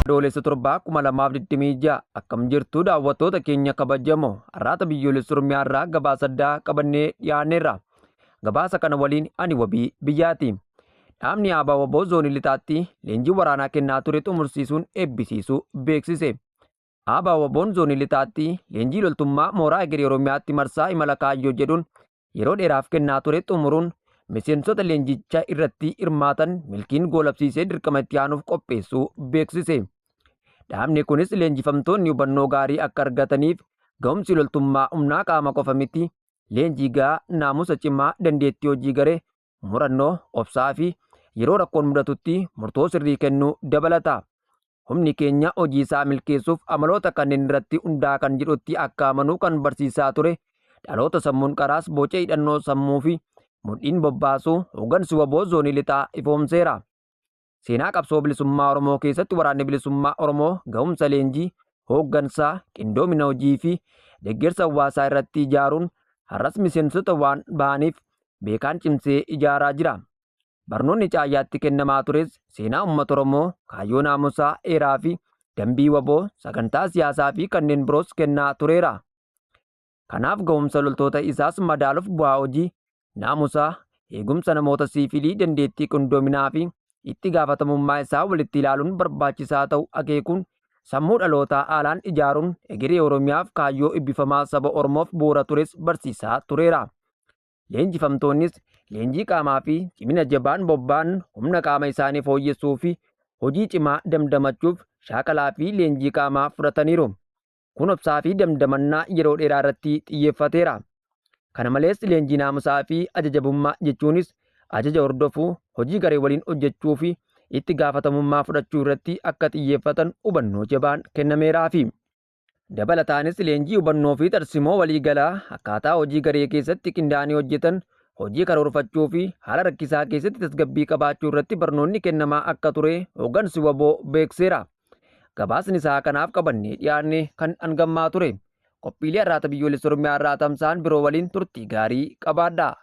Adoolessa 7, 2026 akkam jirtu daawwattoota keenya kabajamoo Arraata Biyyoolessa Oromiyaa irraa gabaasa addaa qabannee dhiyaanneerra. Gabaasa kana waliin ani wabii biyyaati. Dhaabni ABO wbo zoonii lixaatti leenjii waraanaa kennaa ture xumursiisuun eebbisiisuu beeksise. ABO WBOn zoonii lixaatti leenjii loltummaa mooraa egeree Oromiyaatti marsaa imala kaayyoo jedhuun yeroo dheeraaf kennaa ture xumuruun miseensota leenjicha irratti hirmaatan milkiin goolabsiisee dirqama itti aanuuf qopheessuu beeksise. Dhaabni kunis leenjifamtoonni hubannoo gaarii akka argataniif ga'umsi loltummaa humnaa qaama qofa miti, leenjii gahaa, naamusa cimaa, dandeettii hojii garee, murannoo, obsaa fi yeroo rakkoon mudatutti murtoo sirrii kennuu dabalata. Humni keenya hojii isaa milkeessuuf amaloota kanneen irratti hundaa'a kan jedhutti akka amanu kan barsiisaa ture dhaloota sammuun qaraas boca hidhannoo sammuu fi mudhiin bobbaasuu hooggansi wbo zoonii lixaa ifoomseera. Seenaa qabsoo bilisummaa Oromoo keessatti waraanni bilisummaa Oromoo gahumsa leenjii, hooggansaa, qindoomina hojii fi deggersa hawaasaa irratti ijaaruun har'as miseensota waan bahaniif beekaan cimsee ijaaraa jira. Barnoonni Caayyaatti kennamaa tures seenaa uummata Oromoo, kaayyoo naamusaa, heeraa fi dambii wbo, sagantaa siyaasaa fi kanneen biroos kennaa tureera. Kanaaf gahumsa loltoota isaas madaaluuf bu'aa hojii, naamusaa, eegumsa namoota siivilii, dandeettii qindoominaa fi itti gaafatamummaa isaa walitti ilaaluun barbaachisaa ta'u akeekuun sammuu dhalootaa haalaan ijaaruun egeree Oromiyaaf kaayyoo ebbifamaa saba Oromoof bu'uura tures barsiisaa tureera. Leenjifamtoonnis leenjii qaamaa fi cimina jabaan bobba'an humna qaama isaanii fooyyessuu fi hojii cimaa damdamachuuf shaakalaa fi leenjii qaamaa fudhataniiru. Kun obsaa fi damdamannaa yeroo dheeraa irratti xiyyeeffateera. Kana malees leenjii naamusaa fi ajajabummaa jechuunis ajaja hordofuu, hojii garee waliin hojjechuu fi itti gaafatamummaa fudhachuu irratti akka xiyyeeffatan hubannoo jabaan kennameeraafi. Dabalataanis leenjii hubannoo fi tarsimoo waliigalaa akkaataa hojii garee keessatti qindaa'anii hojjetan, hojii karoorfachuu fi haala rakkisaa keessatti tasgabbii qabaachuu irratti barnoonni kennamaa akka ture hooggansi wbo beekseera. Gabaasni sa'a kanaaf qabannee dhiyaanne kan hangammaa ture. Qophiilee Arraata Biyyoolessa Oromiyaa irraa tamsa'an biroo waliin turtii gaarii qabaadhaa.